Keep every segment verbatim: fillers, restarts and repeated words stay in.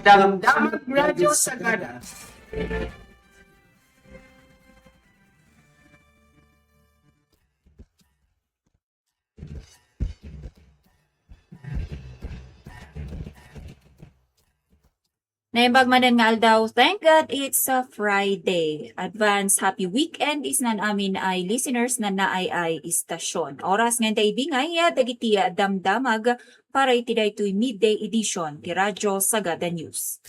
Damdamag Radyo Sagada. Naimbag manen nga aldaw, thank God it's a Friday. Advance happy weekend isnan amin ay listeners na naay ay istasyon. Oras nga intay ibingay, dagiti damdamag para iti daytoy midday edition ti Radyo Sagada News.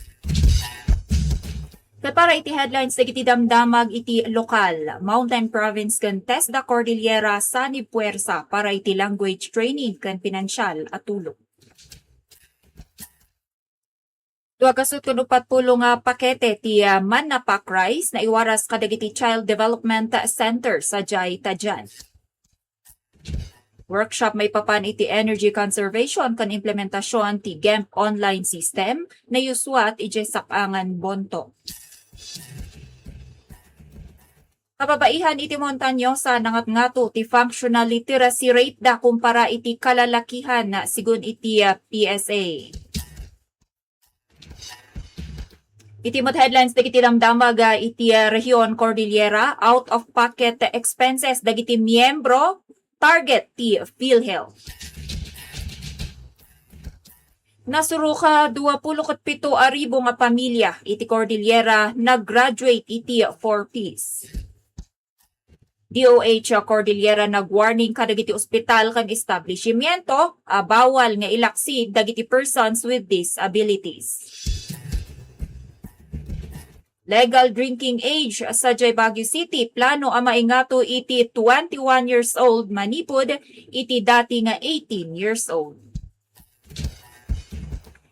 Ket para iti headlines dagiti damdamag iti lokal, Mountain Province ken TESDA Cordillera sanib puwersa para iti language training ken pinansial a tulong. Dua kasut ken uppat pulo nga pakete ti, ah, Manna Pack Rice naiwaras kadagiti Child Development Center sadiay Tadian. Workshop maipapan iti energy conservation ken implementasion ti GEMP online system, nayuswat idiay Sakangan, Bonto. Kababaihan iti Montañosa, nangatngato ti functional literacy rate da kumpara iti kalalakihan, sigun iti, ah, P S A. Iti met headlines dagiti damdamag, ah, iti, ah, Region Cordillera, out-of-pocket expenses dagiti miyembro, target ti PhilHealth. Nasuroka dua pulo ket pito a ribu nga pamilya iti Cordillera nag-graduate iti four Ps. D O H Cordillera nag-warning kadagiti ospital ken establishmento a bawal nga ilaksi dagiti persons with disabilities. Legal drinking age sadiay Baguio City, plano a maingato iti twenty-one years old manipud iti dati nga eighteen years old.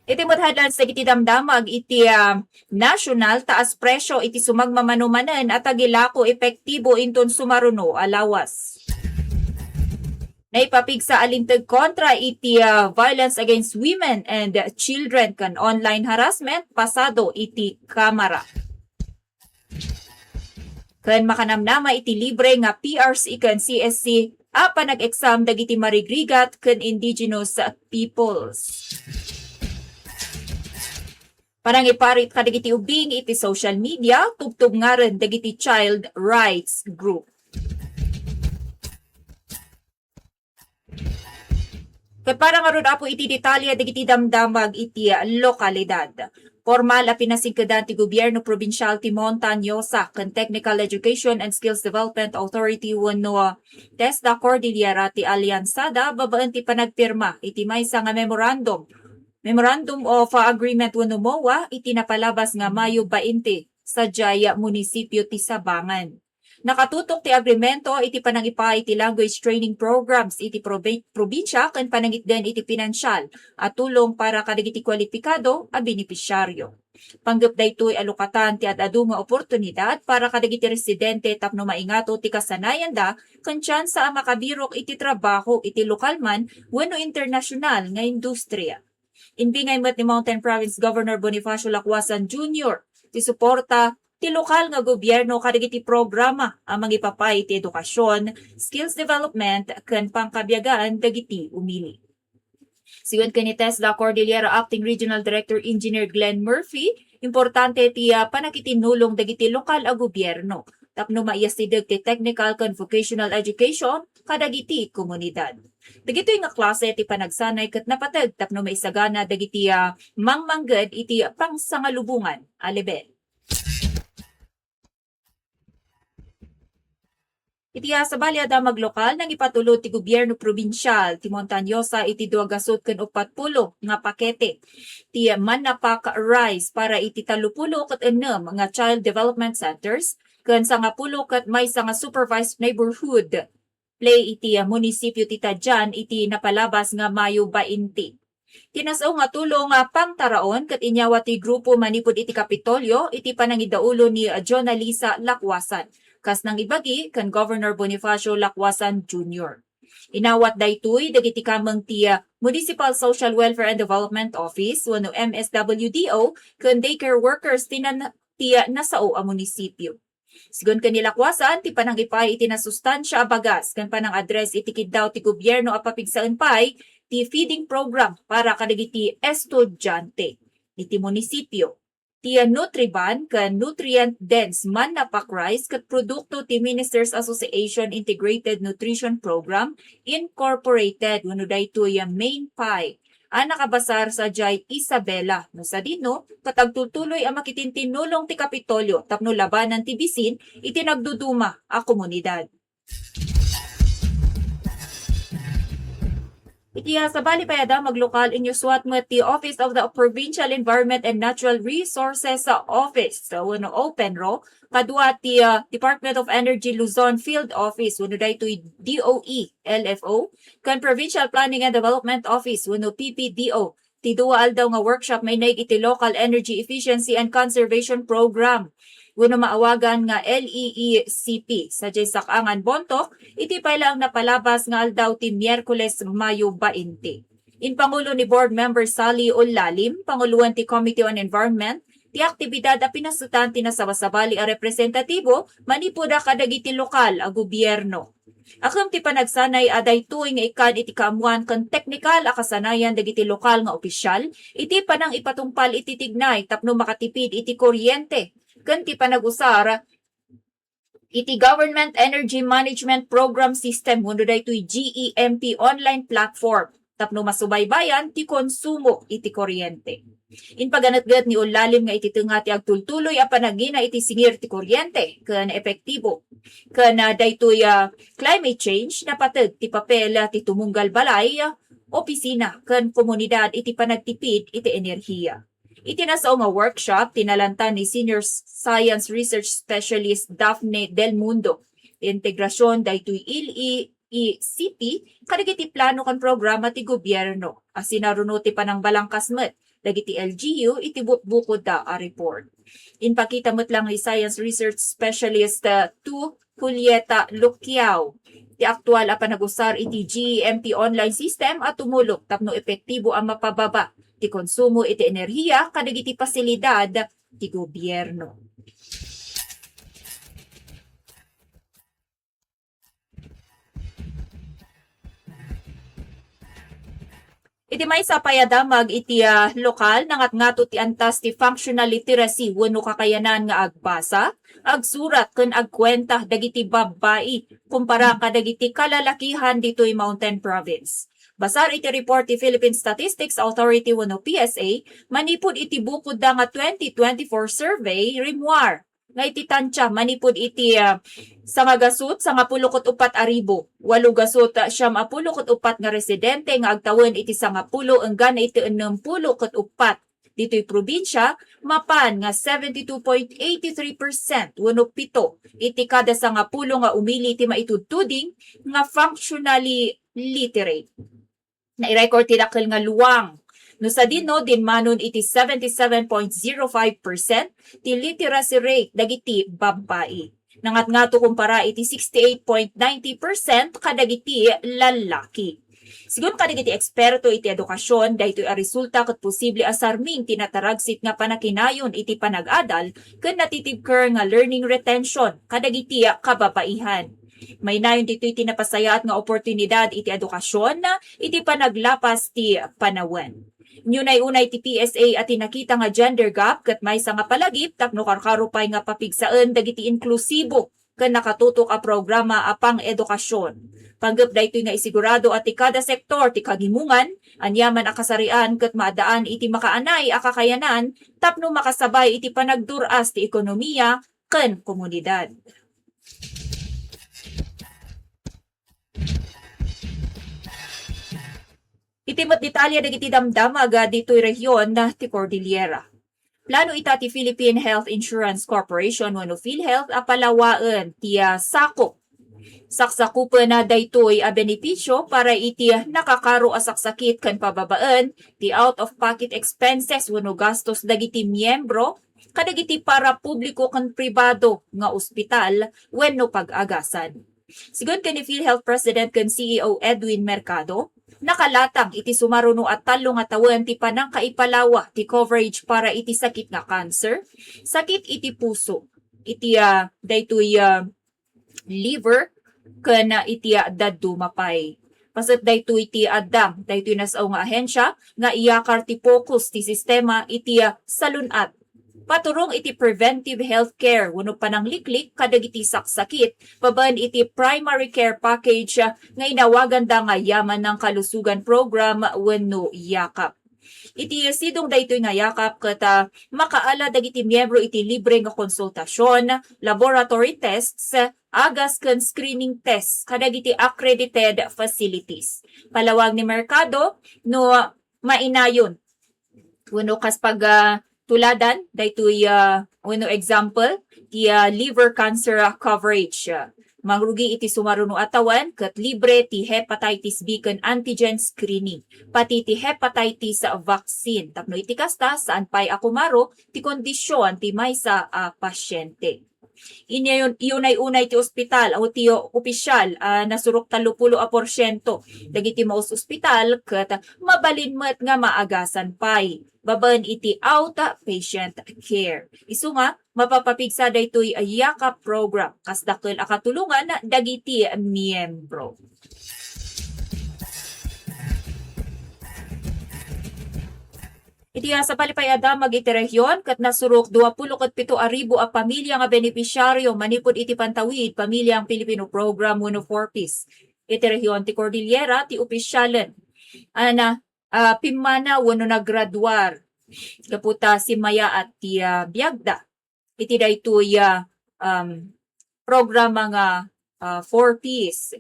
Iti met headlines dagiti damdamag iti, ah, national, taas presyo iti sumagmamano manen a tagilako epektibo inton sumaruno a lawas. Naipapigsa a linteg kontra iti, ah, violence against women and children ken online harassment pasado iti Kamara. Ken makanamnama iti libre nga P R C ken C S C a panag-exam dagiti marigrigat ken indigenous peoples. Panangiparit kadagiti ubing iti social media, tubtubngaren dagiti child rights group. Ket para ngarud, Apo, iti detalye dagiti damdamag iti lokalidad. Formal a pinasingkedan ti Gobierno Probinsial ti Montañosa ken Technical Education and Skills Development Authority wenno TESDA Cordillera ti aliansada babaen ti panagpirma iti maysa nga memorandum, Memorandum of Agreement wenno MOA iti napalabas nga Mayo bainte sadiay munisipio ti Sabangan. Nakatutok ti agrimento iti panangipaay ti language training programs iti probi-, probinsia ken panangitden iti pinansial a tulong para kadagiti kualipikado a benepisiario. Panggep daytoy a lukatan ti ad-adu nga oportunidad para kadagiti residente tapno maingato ti kasanayanda ken tsansa a makabirok iti trabaho iti lokal man wenno internasional nga industria. Imbingay met ni Mountain Province Governor Bonifacio Lacuasan Junior ti suporta ti lokal nga gobierno kadagiti programa a mangipapaay iti edukasion, skills development, ken pangkabiagan dagiti umili. Sigun ken ni TESDA Cordillera Acting Regional Director Engineer Glenn Murphy, importante ti, ah, panakitinulong dagiti lokal a gobierno tapno maiyasideg ti technical ken vocational education kadagiti komunidad. Dagitoy nga klase ti panagsanay ket napateg tapno maisagana dagiti, ah, mangmangged iti pangsangalubongan a level. Iti, ah, sabali a damag lokal, nangipatulod ti gobierno probinsial ti Montañosa iti dua gasut ken uppat pulo nga pakete ti Manna Pack Rice para iti tallopulo ket ennem nga child development centers ken sangapulo ket maysa nga supervised neighborhood play iti, ah, munisipio ti Tadian iti napalabas nga Mayo bainte. Ti nas-o nga tulong nga pangtaraon ket inyawat ti grupo manipud iti Kapitolyo iti panangidaulo ni Jonalisa Lacuasan, kas nangibagi ken Governor Bonifacio Lacuasan Junior. Inawat daytoy dagiti kameng ti, ah, Municipal Social Welfare and Development Office wenno M S W D O ken daycare workers ti nan-, ti, ah, nasao a munisipio. Sigun ken ni Lakuasan, ti panangipay iti nasustansia a bagas ken panang-address iti kiddaw ti gobierno a papigsaen pay ti feeding program para kadagiti estudiante iti munisipio. Ti Nutriban ken Nutrient Dense Manna Pack Rice ket produkto ti Ministers Association Integrated Nutrition Program Incorporated wenno daytoy a Main Pie a nakabasar sadiay Isabela. No sadino, ket agtultuloy a makitintinulong ti Kapitolyo tapno labanan ti bisin iti nagduduma a komunidad. Iti, ah, sabali pay a damag lokal, inyusuat met ti Office of the Provincial Environment and Natural Resources, ah, Office, ah, wenno OPENRO, kadua ti, ah, Department of Energy Luzon Field Office, wenno daytoy D O E L F O, ken Provincial Planning and Development Office, wenno P P D O, ti dua aldaw nga workshop maineg iti Local Energy Efficiency and Conservation Program wenno maawagan nga L E E C P, sadiay sak-angan Bontoc, iti pay laeng napalabas nga aldaw ti Miyerkules, Mayo bainte. Impangulo ni Board Member Sally Ullalim, panguloen ti Committee on Environment, ti aktibidad a pinasetan ti nasabasabali a representatibo manipud a kadagiti lokal a gobierno. Akem ti panagsanay a daytoy nga ikkan iti kaammuan ken teknikal a kasanayan dagiti lokal nga opisyal iti panangipatungpal iti tignay tapno makatipid iti kuryente ken ti panagusar iti Government Energy Management Program System wenno daytoy G E M P online platform tapno masubaybayan ti konsumo iti kuryente. Impaganetget ni Ullalim nga iti tengnga ti agtultuloy a panagina iti singir ti kuryente ken epektibo ken, ah, daytoy, ah, climate change, napateg ti papel ti tumunggal balay, opisina ken komunidad iti panagtipid iti enerhiya. Iti nasao nga workshop, tinalantan ni Senior Science Research Specialist Daphne Del Mundo ti integrasion daytoy L E E C P kadagiti plano ken programa ti gobierno a sinaruno ti panangbalangkas met dagiti L G U iti bukbukod a report. Impakita met lang ni Science Research Specialist, uh, two Julieta Luquiao ti aktual a panagusar iti G E M P online system a tumulong tapno epektibo a mapababa ti konsumo iti enerhiya kadagiti pasilidad ti gobierno. Iti maysa pay a damag iti, ah, lokal, nangatngato ti antas ti functional literacy wenno kakayanan nga agbasa, agsurat ken agkuenta dagiti babbai kumpara kadagiti kalalakihan ditoy Mountain Province. Basar iti report ti Philippine Statistics Authority wenno P S A, manipud iti bukodda nga twenty twenty-four survey rimmuar nga iti tantia manipud iti, ah, sangagasut sangapulo ket uppat a ribu, walo gasut siam a pulo ket uppat nga residente nga agtawen iti sangapulo enggana iti ennem pulo ket uppat ditoy probinsia, mapan nga seventy-two point eighty-three percent wenno pito iti kada sangapulo nga umili ti maitudtuding nga functionally literate. Nairecord ti dakkel nga luang. No sadino, dinmanon iti seventy-seven point zero five percent ti literacy rate dagiti babbai. Nangatngato kumpara iti sixty-eight point ninety percent kadagiti lallaki. Sigun kadagiti eksperto iti edukasion, daytoy a resulta ket posible a sarming ti nataragsit nga panakinayon iti panag-adal ken natitibker nga learning retention kadagiti kababaihan. Mainayon ditoy ti napasayaat nga oportunidad iti edukasion iti panaglapas ti panawen. Inunay-unay ti P S A a ti nakita nga gender gap ket maysa nga palagip tapno karkaro pay nga papigsaen dagiti inklusibo ken nakatutok a programa a pang-edukasion. Panggep daytoy nga isigurado a ti kada sektor ti kagimongan, aniaman a kasarian ket maaddaan iti makaanay a kakayanan tapno makasabay iti panagdur-as ti ekonomiya ken komunidad. Iti met detalye dagiti damdamag ditoy rehiyon ti Cordillera. Plano ita ti Philippine Health Insurance Corporation wenno PhilHealth a palawaen ti, ah, sakop. Saksakupen na daytoy a benepisyo para iti nakakaro a saksakit ken pababaen ti out-of-pocket expenses wenno gastos dagiti miyembro kadagiti parapubliko ken pribado nga ospital wenno pag-agasan. Sigun ken ni PhilHealth President ken C E O Edwin Mercado, nakalatang iti sumaruno a tallo nga tawen ti panangkaipalawa ti coverage para iti sakit nga cancer, sakit iti puso, iti, ah, daytoy, ah, liver ken, ah, iti, ah, dadduma pay. Paset daytoy ti addang daytoy nasao nga ahensia nga iyakar ti pokus ti sistema iti, ah, salun-at. Paturong iti preventive healthcare wenno panangliklik kadagiti saksakit babaen iti primary care package, ah, nga inawaganda nga Yaman ng Kalusugan Program wenno yakap. Iti sidong daytoy nga yakap ket, ah, makaala dagiti miyembro iti libre nga konsultasyon, laboratory tests, agas ken screening tests kadagiti accredited facilities. Palawag ni merkado no mainayon wenno kas pag, ah, tuladan daytoy, ah, wenno example ti, ah, liver cancer, ah, coverage. Mangrugi iti sumaruno a tawen ket libre ti hepatitis B ken antigen screening, pati ti hepatitis vaccine. Tapno iti kasta, saan pay a kumaro ti kondisyon ti maysa a pasyente. Inay-, inay-unay ti ospital o ti opisyal a nasurok tallopulo a porsyento dagiti maus-ospital ket mabalin met nga maagasan pay babaen iti outpatient care. Isu nga, mapapapigsa daytoy a yakap program kas dakkel a katulongan dagiti miyembro. Iti, ah, sabali pay a damag iti rehiyon, ket nasurok duapulo ket pito a ribu a pamilya nga benepisyaryo manipud iti Pantawid Pamilyang Pilipino Program wenno four Ps. Iti rehiyon ti Cordillera ti opisyalen a na, ah, pimmana wenno nagraduar gapu ta simmayaat ti, ah, biagda iti daytoy, ah, um, programa nga, ah, four Ps.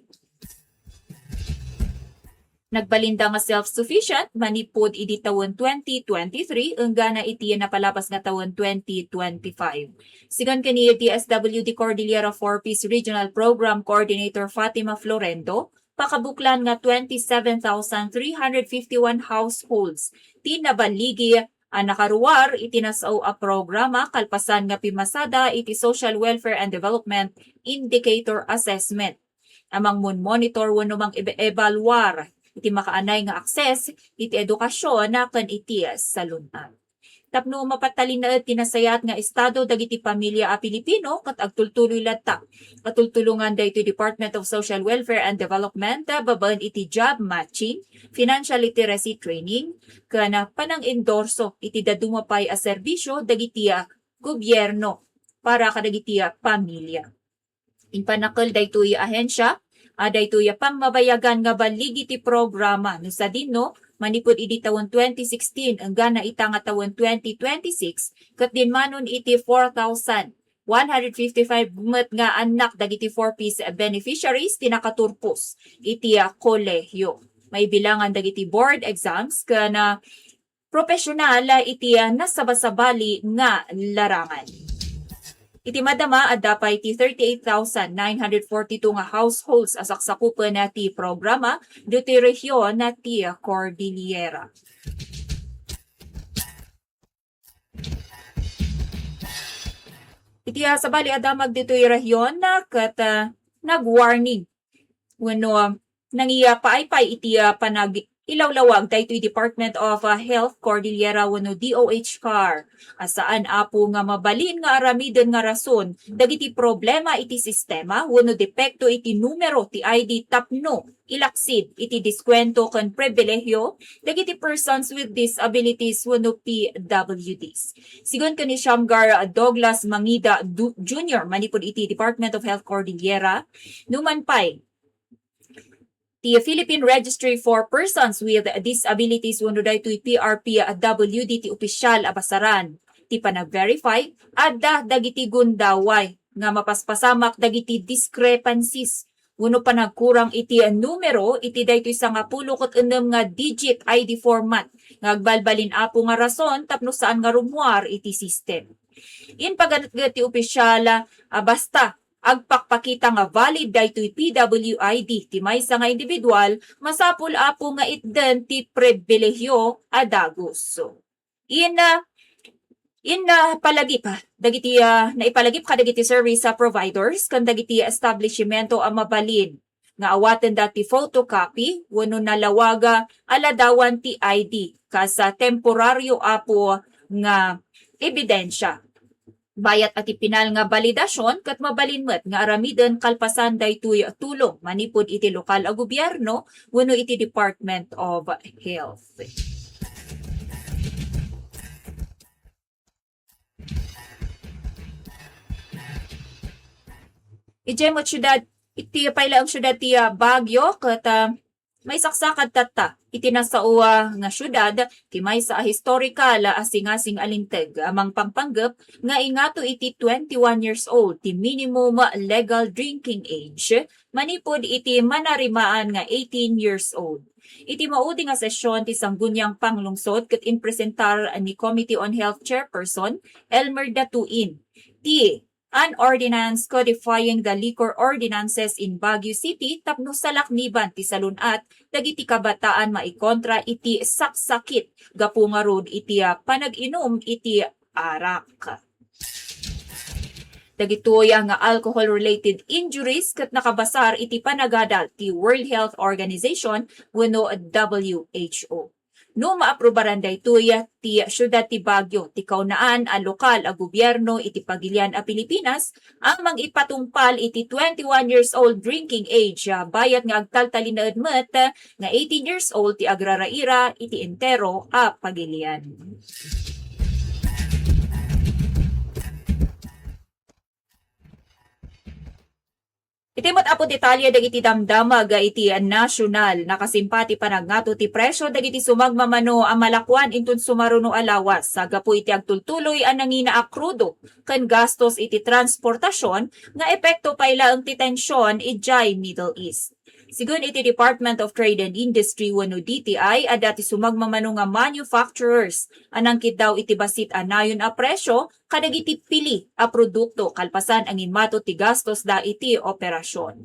Nagbalinda nga self-sufficient manipud idi tawen twenty twenty-three enggana iti napalabas nga tawen twenty twenty-five. Sigun ken ni D S W D Cordillera four Ps Regional Program Coordinator Fatima Florendo, pakabuklan nga twenty-seven thousand three hundred fifty-one households ti naballigi a nakaruar iti nasao a programa kalpasan nga pimmasada iti Social Welfare and Development Indicator Assessment a mangmon-monitor wenno mang-ebaluar iti makaanay nga akses iti edukasyon ken iti salun-at. Tapno mapatalinaed ti nasayaat nga estado dagiti pamilya a Pilipino ket agtultuloy latta a tultulongan daytoy Department of Social Welfare and Development babaen iti job matching, financial literacy training, ken panang-endorso iti dadduma pay a serbisyo dagiti, ah, gobyerno para kadagiti, ah, pamilya. Impanakel daytoy ahensya a daytoy a pammabayagan nga balligi ti programa no sadino manipud idi tawen twenty sixteen enggana ita nga tawen twenty twenty-six ket dinmanon iti four thousand one hundred fifty-five met nga annak dagiti four Ps beneficiaries ti nakaturpos iti, ah, kolehiyo. Maibilangan dagiti board exams ken, ah, profesional iti, ah, nasabasabali nga larangan. Iti madama, adda pay ti thirty-eight thousand nine hundred forty-two nga households a saksakupen ti programa ditoy rehiyon ti Cordillera. Iti, ah, sabali a damag ditoy rehiyon, ah, ket, ah, nag-warning wenno, ah, nangipaaypay iti, ah, panag-ilawlawag daytoy Department of, ah, Health Cordillera wenno D O H car a saan apo nga mabalin nga aramiden nga rason dagiti problema iti sistema wenno depekto iti numero ti I D tapno ilaksid iti diskuwento ken pribilehiyo dagiti persons with disabilities wenno P W Ds. Sigun ken ni Shamgar Douglas Mangida Du-, Junior manipud iti Department of Health Cordillera, numan pay ti Philippine Registry for Persons with Disabilities wenno daytoy P R P W D ti opisyal a basaran ti panag-verify, adda dagiti gundaway nga mapaspasamak dagiti discrepancies wenno panagkurang iti numero iti daytoy sangapulo ket ennem nga digit I D format nga agbalbalin apo nga rason tapno saan nga rummuar iti system. Impaganetget ti opisyal a basta agpakpakita nga valid daytoy P W I D ti maysa nga individual, masapul apo nga itden ti pribilehiyo a dagus. In, ah, in, ah, palagip, ah, dagiti, ah, naipalagip kadagiti service, ah, providers ken dagiti establishmento a mabalin nga awatenda ti photocopy wenno nalawaga a ladawan ti I D kas, ah, temporario apo nga ebidensya. Bayat a ti pinal nga balidasion ket mabalin met nga aramiden kalpasan daytoy tulong manipud iti lokal a gobierno wenno iti Department of Health. Idiay met siudad, iti pay laeng siudad ti, ah, Baguio, ket, ah, maisaksakat tatta iti nasao, ah, nga siudad ti maysa a historikal a singasing a linteg a mangpangpanggep nga ingato iti twenty-one years old ti minimum legal drinking age manipud iti manarimaan nga eighteen years old. Iti maudi nga sesyon ti Sangguniang Panglungsod ket impresentar ni Committee on Health Chairperson Elmer Datuin ti an ordinance codifying the liquor ordinances in Baguio City tapno salakniban ti salun-at dagiti kabataan maikontra iti saksakit gapu ngarud iti, ah, panag-inum iti arak. Dagitoy nga alcohol-related injuries ket nakabasar iti panagadal ti World Health Organization wenno W H O. No maaprubaran daytoy ti siudad ti Baguio, ti kaunaan a lokal a gobierno iti pagilian a Pilipinas a mangipatungpal iti twenty-one years old drinking age, ah, bayat nga agtaltalinaed met nga eighteen years old ti agraraira iti entero a pagilian. Iti met, Apo, detalye dagiti damdamag iti nasional, nakasimpa ti panagngato ti presyo dagiti sumagmamano a malakuan inton sumaruno a lawas, gapu iti agtultuloy a nangina a krudo ken gastos iti transportasion nga epekto pay laeng ti tension idiay Middle East. Sigun iti Department of Trade and Industry wenno D T I, adda ti sumagmamano nga manufacturers a nangkiddaw iti bassit a nayon a presyo kadagiti pili a produkto kalpasan a ngimmato ti gastos da iti operasion.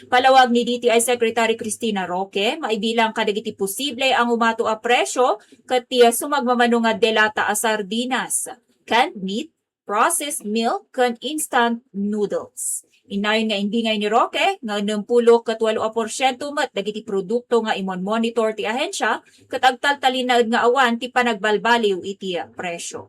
Palawag ni D T I Secretary Cristina Roque, maibilang kadagiti posible a ngumato a presyo ket ti sumagmamano nga delata a sardinas, canned meat, processed milk, ken instant noodles. Innayon nga indingay ni Roque nga ennem pulo ket walo a porsiento met dagiti produkto nga imon-monitor ti ahensya ket agtaltalinaed nga awan ti panagbalbaliw iti presyo.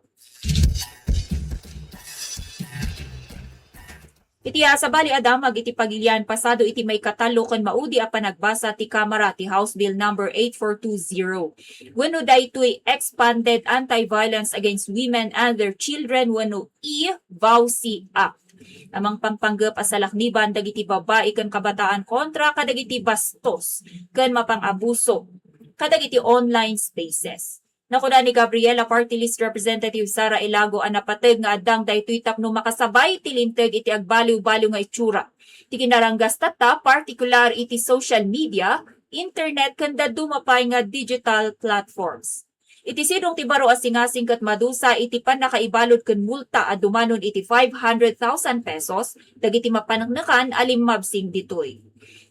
Iti, ah, sabali a damag iti pagilian, pasado iti maikatallo ken maudi a panagbasa ti Kamara ti House Bill number eight four two zero. Wenno daytoy Expanded Anti-Violence Against Women and Their Children wenno E-VAWC Act a mangpangpanggep a salakniban dagiti babbai ken kabataan kontra kadagiti bastos ken mapang-abuso kadagiti online spaces. Nakuna ni Gabriela Party List Representative Sara Elago a napateg nga addang daytoy tapno makasabay ti linteg iti agbaliw-baliw nga itsura ti kinaranggas tatta, partikular iti social media, internet, ken dadduma pay nga digital platforms. Iti sidong ti baro a singasing ket madusa iti pannakaibalud ken multa a dumanon iti five hundred thousand pesos dagiti mapaneknekan a limmabsing ditoy.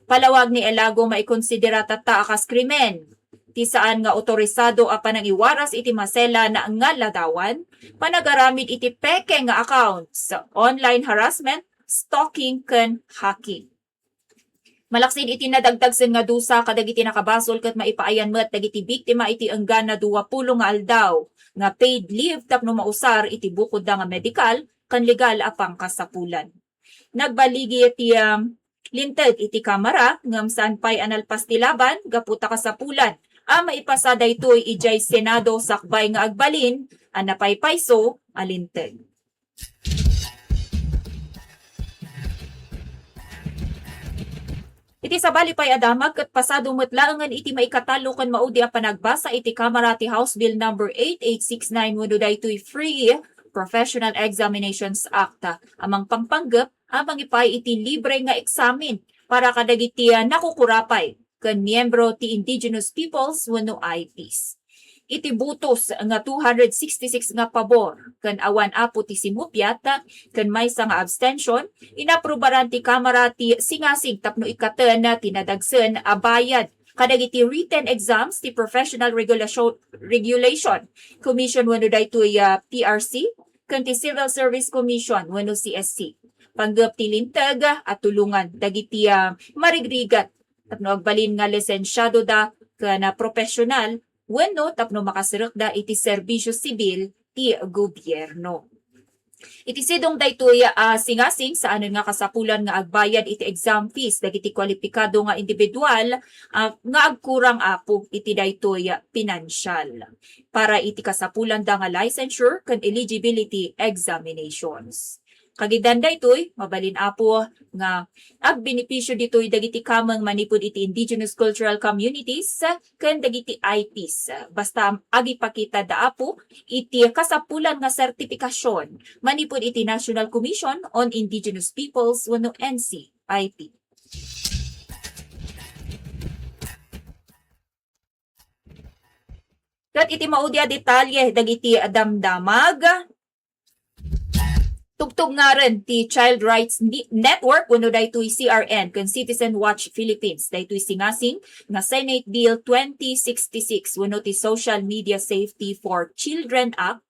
Palawag ni Elago, maikonsidera tatta a kas krimen ti saan nga otorisado a panangiwaras iti maselan nga ladawan, panagaramid iti peke nga accounts, online harassment, stalking, ken hacking. Malaksid iti nadagdagsen nga dusa kadagiti nakabasol ket maipaayan met dagiti biktima iti enggan a duapulo nga aldaw nga paid leave tapno mausar iti bukodda nga medikal ken legal a pangkasapulan. Nagbaligi ti, um, linteg iti Kamara ngem saan pay a nalpas ti laban gapu ta kasapulan a maipasa daytoy idiay Senado sakbay nga agbalin a napaypayso a linteg. Iti sabali pay a damag ket pasado met laengen iti maikatallo ken maudi a panagbasa iti Kamara ti House Bill number eight eight six nine wenno daytoy Free Professional Examinations Act a mangpangpanggep a mangipaay iti libre nga eksamen para kadagiti, ah, nakukurapay ken miyembro ti Indigenous Peoples wenno I Ps. Iti butos nga two hundred sixty-six nga pabor ken awan apo ti simmupiat ken maysa nga abstention, inaprubaran ti Kamara ti singasing tapno ikkaten ti nadagsen a bayad kadagiti written exams ti Professional Regulation, Regulation Commission wenno daytoy, ah, P R C ken ti Civil Service Commission wenno C S C. Panggep ti linteg a tulongan dagiti, ah, marigrigat tapno agbalin nga lisensiado da ken, ah, profesional wenno tapno makaserrekda iti serbisyo sibil ti gobierno. Iti sidong daytoy a singasing, saanen nga kasapulan nga agbayad iti exam fees dagiti kwalipikado nga individual, ah, nga agkurang apo iti daytoy pinansial para iti kasapulanda nga licensure ken eligibility examinations. Kagidan daytoy, mabalin apo nga agbenepisio ditoy dagiti kameng manipud iti indigenous cultural communities ken dagiti I Ps. Basta agipakita da apo iti kasapulan nga sertifikasyon manipud iti National Commission on Indigenous Peoples wenno N C I P. Ket iti maudi a detalye dagiti damdamag, tubtubngaren ti Child Rights Ni-, Network wenno daytoy C R N ken Citizen Watch Philippines daytoy singasing nga Senate Bill twenty sixty-six wenno ti Social Media Safety for Children Act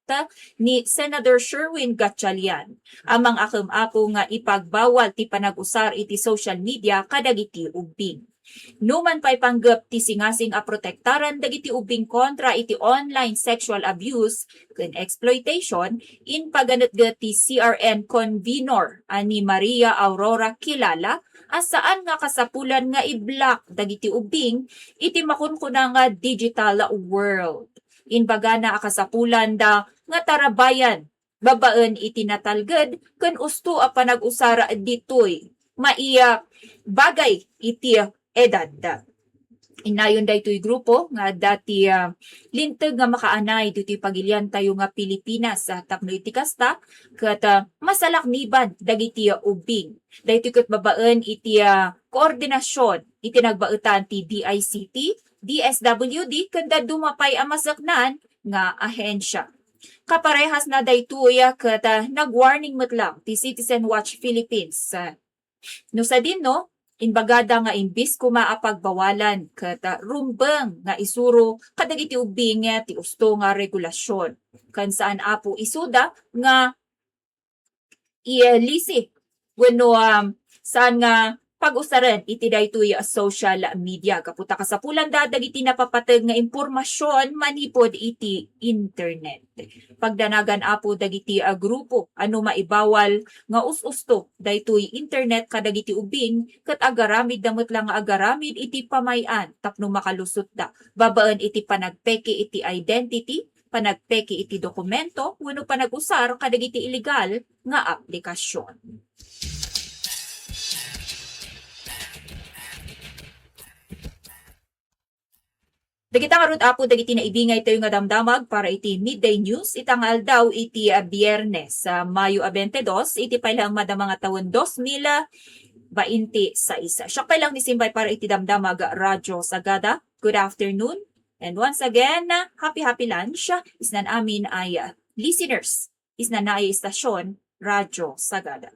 ni Senador Sherwin Gatchalian a mangakem apo nga ipagbawal ti panag-usar iti social media kadagiti ubbing. Numan pay panggep ti singasing a protektaran dagiti ubbing kontra iti online sexual abuse ken exploitation, impaganetget ti C R N convenor a ni Maria Aurora Kilala a saan nga kasapulan nga i-block dagiti ubbing iti makunkuna nga digital world. Imbagana a kasapulanda nga tarabayan babaen iti natalged ken usto a panag-usar ditoy maibagay iti edad. Innayon daytoy grupo nga adda ti, ah, linteg nga makaanay ditoy pagiliantayo nga Pilipinas, ah, tapno iti kasta, ket, ah, masalakniban dagiti, ah, ubbing. Daytoy ket babaen iti, ah, koordinasyon iti nagbaetan ti D I C T, D S W D, ken dadduma pay a maseknan nga ahensya. Kaparehas na daytoy, ah, ket, ah, nag-warning met lang ti Citizen Watch Philippines, ah, no sadino, imbagada nga imbis koma a pagbawalan ket, ah, rumbeng nga isuro kadagiti ubbing, ah, ti usto nga regulasyon. Ken saan apo isuda nga ilisi wenno, um, saan nga pag-usaren iti daytoy a social media. Gapu ta kasapulanda dagiti napapateg nga impormasyon manipud iti internet. Pagdanagan apo dagiti a grupo a no maibawal nga us-usto daytoy internet kadagiti ubbing ket agaramidda met la nga agaramid iti pamay-an tapno makalusotda babaen iti panagpeke iti identity, panagpeke iti dokumento wenno panag-usar kadagiti illegal nga aplikasyon. Dagita ngarud apo dagiti naibingaytayo nga damdamag para iti Midday News ita nga aldaw iti, ah, Biyernes, ah, Mayo a twenty-two, iti pay laeng madama nga tawen dos mil bainti sais. Siak pay lang ni Simbay para iti damdamag Radyo Sagada. Good afternoon. And once again, happy, happy lunch. Isnan amin ay, ah, listeners. Isnan na ay istasyon, Radyo Sagada.